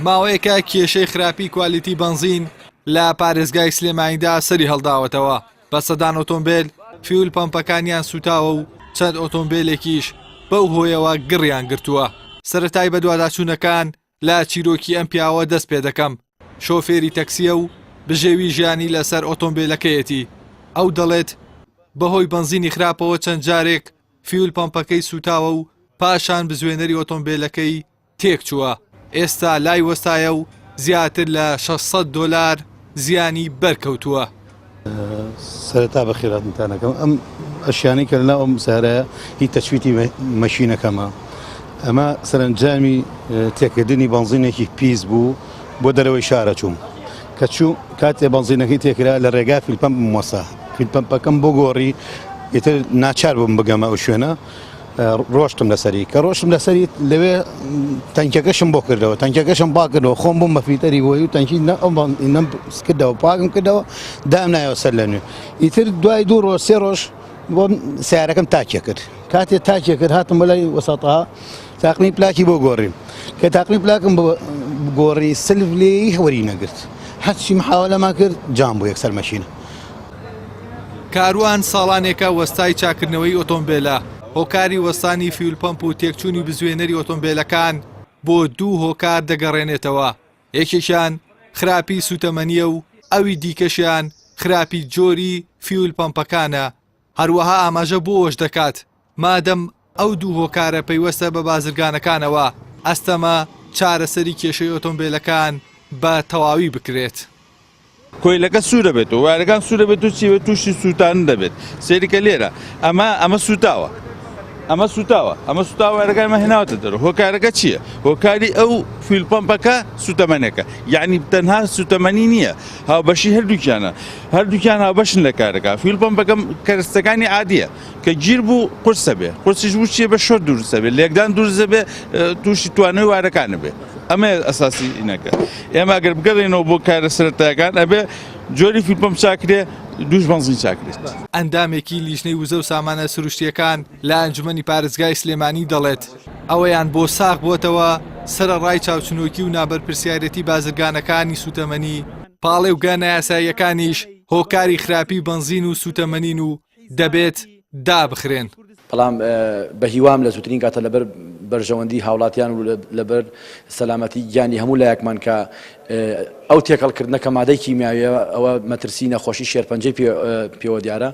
ماوەیەکە کێشەی خراپی کوالیتی بەنزین لە پارێزگای سلێمانیدا سەری هەڵداوەتەوە، بە سەدان ئۆتۆمبێل fuel pump ەکانیان سوتاوە و چەند ئۆتۆمبێلێکیش بەو هۆیەوە گڕیان گرتووە. سەرەتای بەدواداچوونەکان لە چیرۆکی ئەم پیاوە دەست پێدەکەم، شۆفێری تەکسییە و بژێوی ژیانی لەسەر ئۆتۆمبێلەکەیەتی، ئەو دەڵێت، بەهۆی بەنزینی خراپەوە چەند جارێک fuel pump ەکەی سوتاوە و پاشان بزوێنەری ئۆتۆمبێلەکەی تێکچووە، ئێستا لای وەستایە و زیاتر لە 600 دۆلار زیانی بەرکەوتووە. سەرەتا بەخێرهاتنتان ئەکەم ئەم ئەشیانەی کە لەناو ئەم سەیارەیە هی تەچویتی مەشینەکەمە ئەمە سەرەنجامی تێکردنی بەنزینێکی پیس بوو بۆ دەرەوەی شارە چووم کە چوو کاتێ بەنزینەکەی تێکرا لە ڕێگا fuel pump وەستا fuel pump ەکەم بۆ گۆڕی ئیتر ناچار بووم بگەمە ئەو شوێنە ڕۆشتم لەسەری کە ڕۆشتم لەسەری لەوێ تەنکەکەشم بۆ کردەوە تەنکەکەشم پاک کردەوە خۆم بووم بە فیلتەری بۆی و تەنکی نەم کردەوە پاکم کردەوە دام نایەوە سەر لە نوێ ئیتر دوای دوو ڕۆژ سێ ڕۆژ بۆ سیارەکەم تاکێ کرد کاتێ تاکێ کرد هاتم بەلای وەساتەها تاقمی پلاکی بۆ گۆڕیم کە تاقمی پلاکم بۆ گۆڕی سلف لێی وەری نەگرت هەرچی محاولەمان کرد جام بوو یەکسەر مەشینە کاروان ساڵانێکە وەستای چاککردنەوەی ئۆتۆمبێلە، هۆکاری وەستانی fuel pump و تێکچوونی بزوێنەری ئۆتۆمبێلەکان بۆ دوو هۆکار دەگەڕێنێتەوە، یەکێکیان خراپی سووتەمەنییە و ئەوی دیکەشیان خراپی جۆری fuel pump ەکانە، هەروەها ئاماژە بۆ ئەوەش دەکات، مادەم ئەو دوو هۆکارە پەیوەستە بە بازرگانەکانەوە، ئەستەمە چارەسەری کێشەی ئۆتۆمبێلەکان بە تەواوی بکرێت. کۆیلەکە سوورە بێت و وایەرەکان سوورە بێت و چی بێت تووشی سووتان دەبێت سەیرکە لێرە ئەمە ئەمە سووتاوە ئەمە سووتاوە ئەمە سووتاوە وایەرەکان ئەمە هێناوەتە دەرەوە هۆکارەکە چییە هۆکاری ئەو fuel pump ەکە سووتەمەنێکە یعنی تەنها سووتەمەنی نییە هاوبەشی هەردووکیانە هەردووکیان هاوبەشن لە کارەکە fuel pump ەکەم کەرستەکانی عادیە کە گیر بوو قورسە بێ قورسیش بوو چیە بە short دروستە بێ لێکدان دروستە بێ تووشی توانەوەی وارەکانە بێ ئەمە ئەساسی ئینەکە ئێمە گەر بگەڕێنەوە بۆ کارە سەرەتایەکان ئەبێ جۆری fuel pump چاکرێ دووش بەنزین چاکرێت. ئەندامێکی لیژنەی وزە و سامانە سروشتییەکان لە ئەنجومەنی پارێزگای سلێمانی دەڵێت، ئەوەیان بۆ ساغ بووەتەوە سەرەڕای چاوچنۆکی و نابەرپرسیارێتی بازرگانەکانی سوتەمەنی، پاڵێوگە نایاساییەکانیش هۆکاری خراپی بەنزین و سوتەمەنین و دەبێت دابخرێن. بەڵام بە هیوام لە زووترین کاتە لەبەر بەرژەوەندی هاوڵاتیان و لەبەر سەلامەتی گیانی هەموو لایەکمان کە ئەو تێکەڵکردنە کە مادەی کیمیاویە ئەوە مەترسی نەخۆشی شێرپەنجەی پێوە دیارە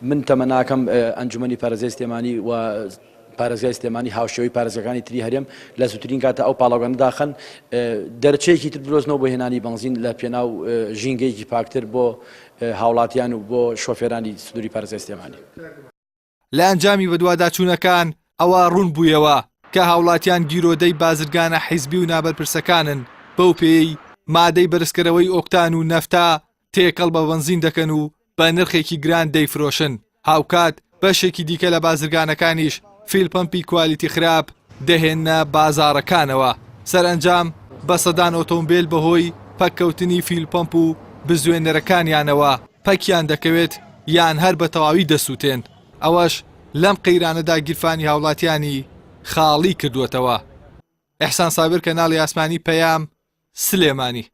من تەمەناکەم ئەنجومەنی پارێزگای سلێمانی و پارێزگای سلێمانی هاوشێوەی پارێزگاکانی تری هەرێم لە زووترین کاتە ئەو پاڵاوگانە داخەن دەرچەیەکی تر بدۆزنەوە بۆ هێنانی بەنزین لە پێناو ژینگەیەکی پاکتر بۆ هاوڵاتیان و بۆ شۆفێرانی سنووری پارێزگای سلێمانی. لە ئەنجامی بەدواداچوونەکان ئەوە ڕوون بوویەوە کە هاوڵاتیان گیرۆدەی بازرگانە حیزبی و نابەرپرسەکانن بەو پێیەی مادەی بەرزکەرەوەی ئۆکتان و نەفتا تێکەڵ بە بەنزین دەکەن و بە نرخێکی گران دەیفرۆشن، هاوکات بەشێکی دیکە لە بازرگانەکانیش fuel pump ی کوالیتی خراپ دەهێننە بازاڕەکانەوە، سەرئەنجام بە سەدان ئۆتۆمبێل بەهۆی پەککەوتنی fuel pump و بزوێنەرەکانیانەوە پەکیان دەکەوێت یان هەر بە تەواوی دەسووتێن، ئەوەش لەم قەیرانەدا گیرفانی هاوڵاتیانی خاڵی کردووەتەوە. ئیحسان سابر کەناڵی ئاسمانی پەیام، سلێمانی.